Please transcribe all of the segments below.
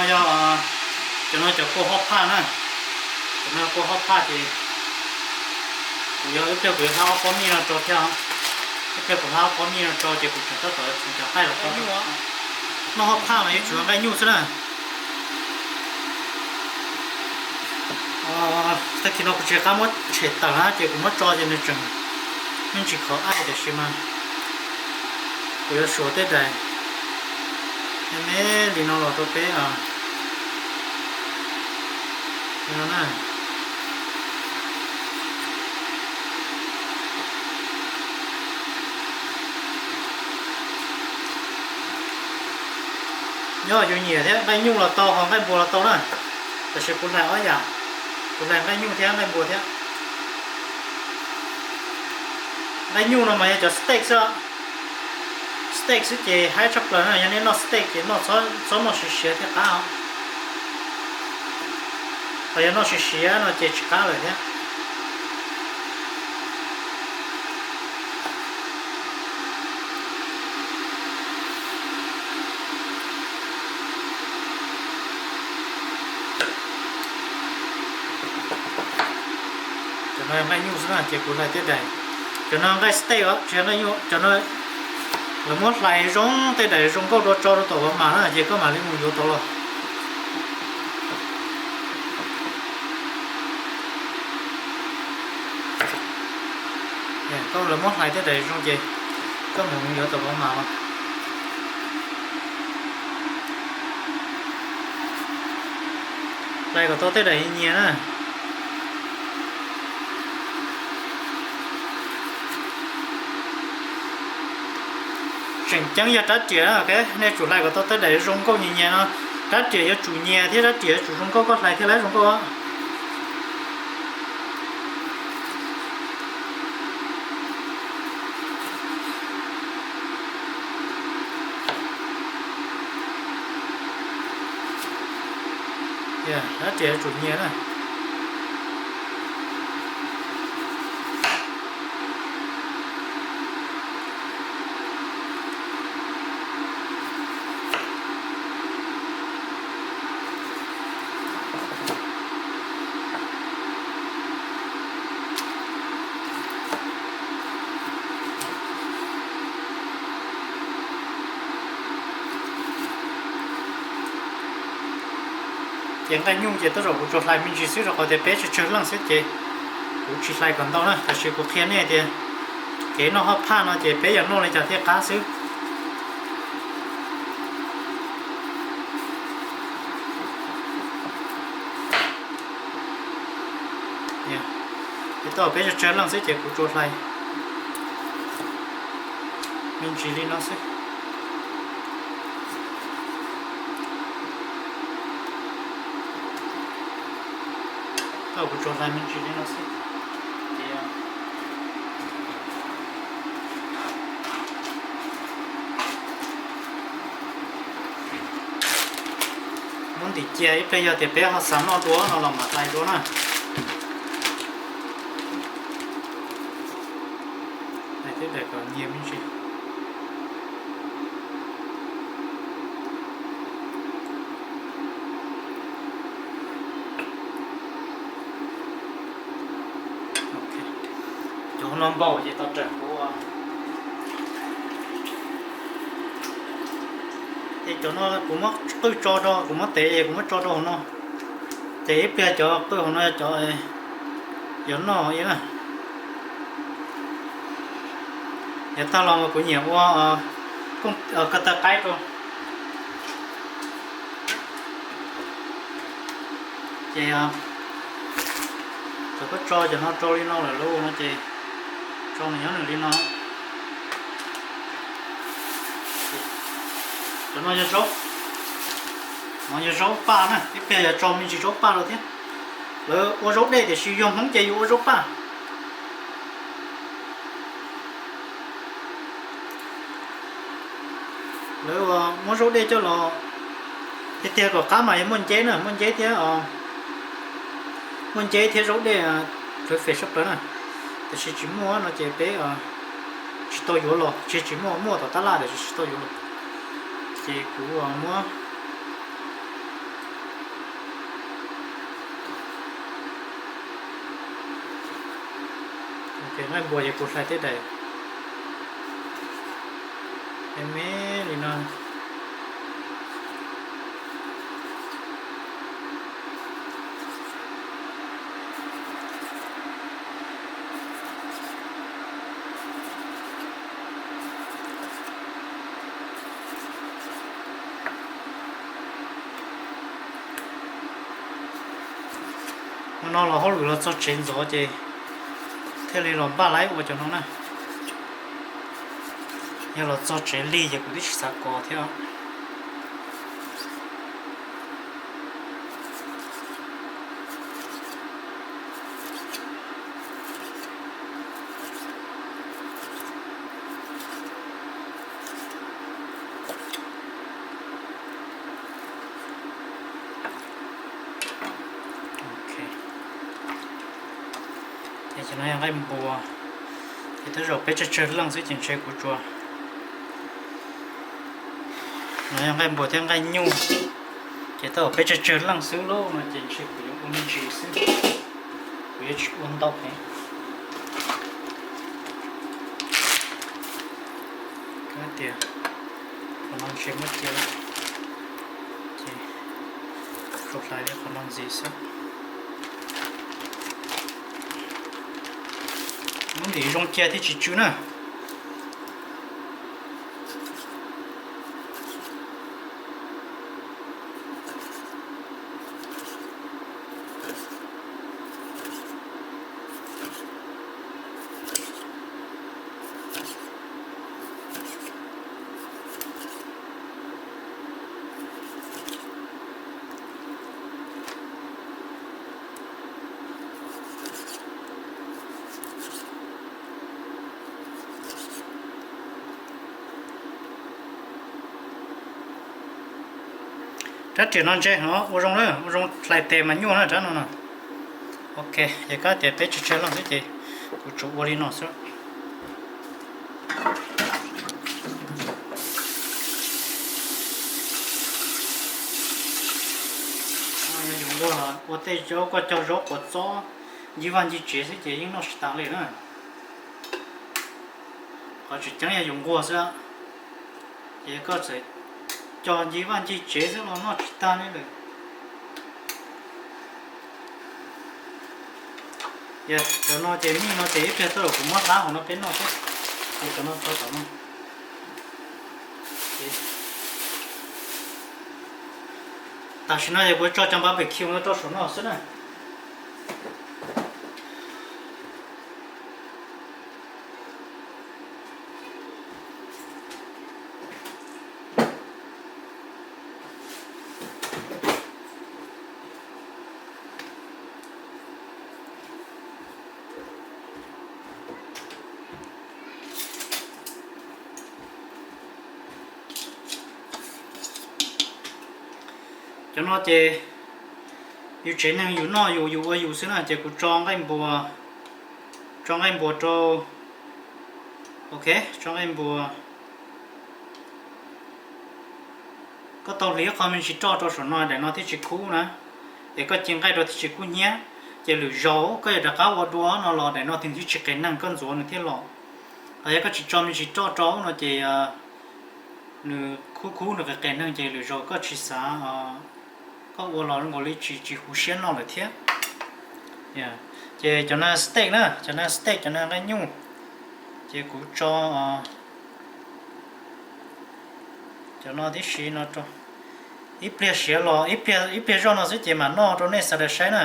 Yog cov no cov kua hot phaj na, cov no kua hot phaj ces kuv yog ib pliag kuv yuav hlab ob pob mij no tso thiab, ib pliag kuv hlab ob pob mij no tso ces kuv tseem tab tom txiv cov nqaij los tso. Noj hot phaj mas yuav tsum nqaij nyuj xwb na. Tag kis no kuv tsis qab muab tshem tawm na ces kuv muab tso ces nws tseem me ntsis khov aib tiam sis mas kuv yuav suav tej daim me me li no los rau peb no na. Nyob yus nyiam thiab, nqaij nyuj los tau ho nqaij npua los tau na. Tab sis kuv hlais ob yam, kuv hlais nqaij nyuj thiab nqaij npua thiab. Nqaij nyuj no mas yog cov steak xwb, steak xwb ces haib tshaj plaws na. Yog nej noj steak ces noj txhob noj siav siav thiaj qab os. Ho yog noj siav siav no ces tsis qab lawm thiab. Cov no nqaij nyuj xwb na ces kuv hlais tej daim, cov no nqaij steak os tsis yog nqaij nyuj, cov no lawv muab hlais zoo tej daim zoo nkauj rau tso rau tom vaj mas na ces koj mam li mus yuav tau los. Koj lawv muab hlais tej daim zoo ces koj mus yuav tom vaj mas los. Hlais kom tau tej daim nyias na. Tseem ceeb yog rab riam, nej tsum hlais kom tau tej daim zoo nkauj nyias nyias no. Rab riam yuav tsum nyias thiab rab riam yuav tsum zoo nkauj koj hlais thiaj li zoo nkauj. Rab riam yuav tsum nyias na. Ces nqaij nyuj ces tej zaum kuv tsuas hlais me ntsis xwb rau qhov tias peb tsawg tsawg leej xwb ces kuv tsis hlais kom ntau na. Tab sis kuv qhia nej tias kev noj hot phaj no ces peb yuav noj li cas thiaj qab xwb. Tej zaum peb tsawg tsawg leej xwb ces kuv tsuas hlais me ntsis li no xwb. Kuv tsuas hlais me ntsis li no xwb. Muab ntim cia ib pliag, yog tias peb ho xav noj dua no los mam hlais dua na. Hlais tej daim kom nyias me ntsis. Cov no npaum ces tau raws kuv. Es cov no kuv muab qwj tso rau, kuv muab tev es kuv muab tso rau hauv no. Ces ib pliag cov qwj hauv no cov yuav noj na. Yav tag los mas kuv nyiam ua ko taw qaib rau. Ces thaum koj tso cov no rau li no lawm lauj no ces tso nws nyob nws li no. Cov no yog zaub, no yog zaub paj na, ib pliag yog tso me ntsis zaub paj rau thiab. Lawv ua zaub dej tiam sis yog Hmoob ces yus ua zaub paj. Lawv muab zaub dej coj los, tiag tiag kom qab mas yog muaj nceb na, muaj nceb thiab, muaj nceb thiab zaub dej perfect sab plaws na. Tiam sis tsis muaj no ces peb tsis tau yuav los, tsis, tsis muaj, muaj tom tab laj tiam sis tsis tau yuav los. Ces kuv muab Ces nqaij npua ces kuv hlais tej daim me me li no. Hmo no los hauj lwm los txog tsev ntxov ces thiaj li los npaj laib ua cov no na. Yog los txog tsev lig ces kuv twb tsis xav kov thiab. Ces no yog nqaij npua, ces tej zaum peb tsawg tsawg leej xwb ces ntshe kuv tsuas, no yog nqaij npua thiab nqaij nyuj, ces tej zaum peb tsawg tsawg leej xwb lauj no ces ntshe kuv yuav ua me ntsis xwb, kuv yuav tsis ua ntau heev. Tias qhov no ntshe muab cia, ces tsuas hlais li qhov no ntxiv xwb. Muab ntim zoo cia thiaj tsis tsw na. Rab riam no ntse no ua zoo na, ua zoo hlais tes mas nyuaj na rab no no. Ok, ces kab tias peb tsawg tsawg leej xwb ces kuv tsuas ua li no xwb. Yog yus nquag los ua tej zaub koj cog zaub quav txob ncig vaj ncig tsev xwb ces yeej noj tsis tas li na. Qhov tseem ceeb yog yus nquag xwb, ces koj txawm cog ncig vaj ncig tsev xwb los noj tsis tag li lawm. Cov no ces mij no ces ib pliag tuaj los kuv muab hlab hauv no peb noj xwb. Ces cov no tso tom no. Tam sim no ces kuv tso cov barbecue no rau saum no xwb na. Cov no ces yus tsev neeg yus noj yus, yus ua yus xwb na, ces kuv tso nqaij npua, tso nqaij npua rau, ok, tso nqaij npua. Koj tau hliv qho me ntsis roj rau saum no, daim no thiaj tsis kub na. Es koj ci nqaij rau thiaj tsis kub hnyiab. Ces lwm zaus koj yuav rov qab ua dua no los daim no thiaj tsis qias neeg, koj ntxuav nws thiaj los. Ho yog koj tsis tso me ntsis roj rau no ces nws kub kub nws qias qias neeg ces lwm zaus koj tsis xav, koj ua los zoo nkaus li tsis, tsis huv siab noj lawm thiab. Ces cov no steak na, cov no steak, cov no nqaij nyuj. Ces kuv tso cov no tib si no rau. Ib pliag siav los ib pliag, ib pliag zoj no xwb ces mam noj rau nej sawv daws saib na.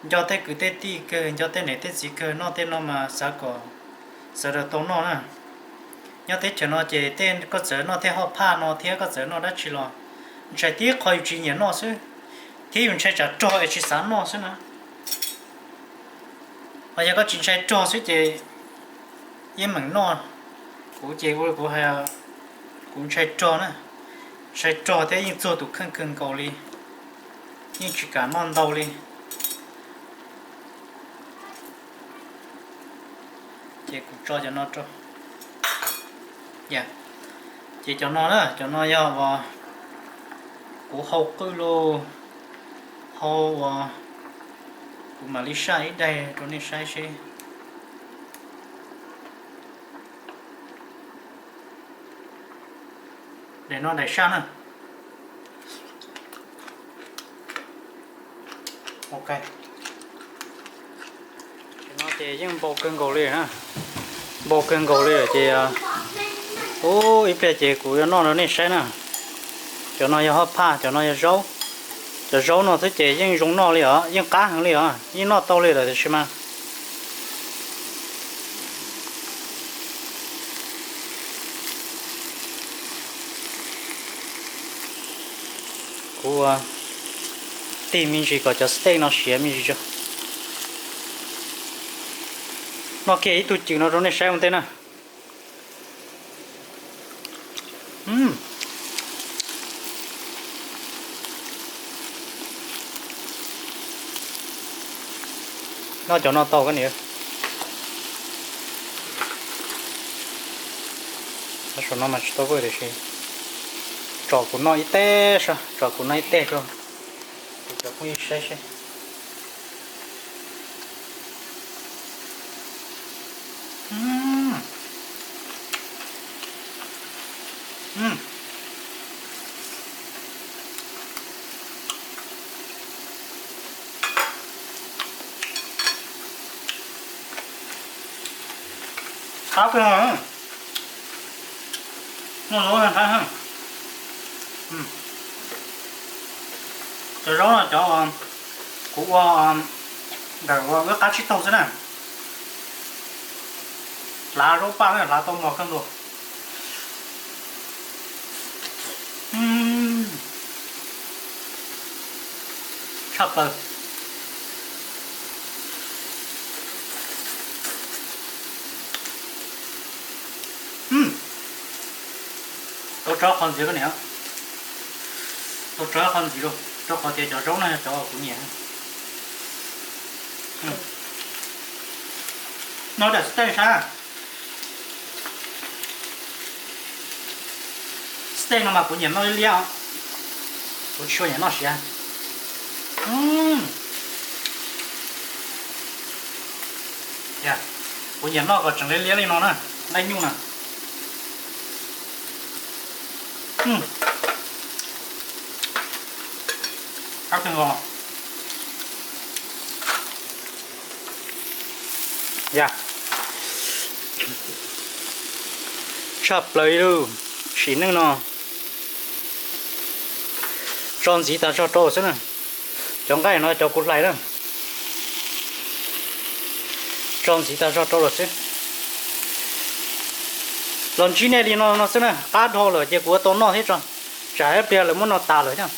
Nco tej kwv tej tij kawg, nco tej niam tej txiv kawg, noj tej no mas xav kom sawv daws tau noj na. Nyob teb chaws no ces tej koj txawm noj tej hoj phaj no thiab koj txawm noj dab tsi los ntshai tib qho yus tsis nyiam noj xwb, thiab yus ntshai tsam rog es tsis xav noj xwb na. Ho yog koj tsis ntshai rog xwb ces yeej meem noj. Kuv ces ua kuv hais, kuv ntshai rog na, ntshai rog thiab yeej txuag tus kheej kawg nkaus li, yeej tsis kam noj ntau li. Ces kuv tso cov no rau. Ces cov no na, cov no yog uas kuv hau qwj lauj, hau uas Kuv mam li saj ib daim rau nej saib seb. Daim no daim saj na. Ok. No ces yeej npau kawg nkaus li na. Npau kawg nkaus li lawm ces, ub, ib pliag ces kuv yuav noj rau nej saib na. Cov no yog hoj phaj, cov no yog zaub. Cov zaub no xwb ces yeej zoo noj li os, yeej qab heev li os, yeej noj tau li lawm tiam sis mas kuv tig me ntsis kom cov steak no siav me ntsis tso. Noj kiag ib tug cws no rau nej saib ua ntej na. Noj cov no tau koj niam. Saum no mas tsis tau vwj tiam sis tsom kuv noj ib teg saib, tsom kuv noj ib teg rau kuv cov phooj ywg saib seb. Qab kawg, noj zaub qab. Cov zaub no cov kuv ua ntawm ua wb qab tsib taug xwb na. Hlav zaub paj na, hlav tau mos kawg nkaus. Tshaj plaws. Tau tsob qhov ntxiv koj niam, tau tsob qhov ntxiv lauj, rau qhov tias cov zaub no yog cov kuv nyiam. No daim steak sab, steak no mas kuv nyiam noj liab liab os, kuv tsis tshua nyiam noj siav. Kuv nyiam noj kom tseem liab liab li no na, nqaij nyuj na. Qab kawg nkaus. Ya, tshaj plaws li lauj, sim neej no. Tso ntxiv tas zog rau lawm xwb na. Cov nqaij no cov kuv hlais na. Tso ntxiv tas zog rau lawm xwb. Los ntsib nej li no no xwb na, qab dhau lawm ces kuv ua tau noj thiab tso. Tsam ib pliag lawv muab no tas lawm thiab.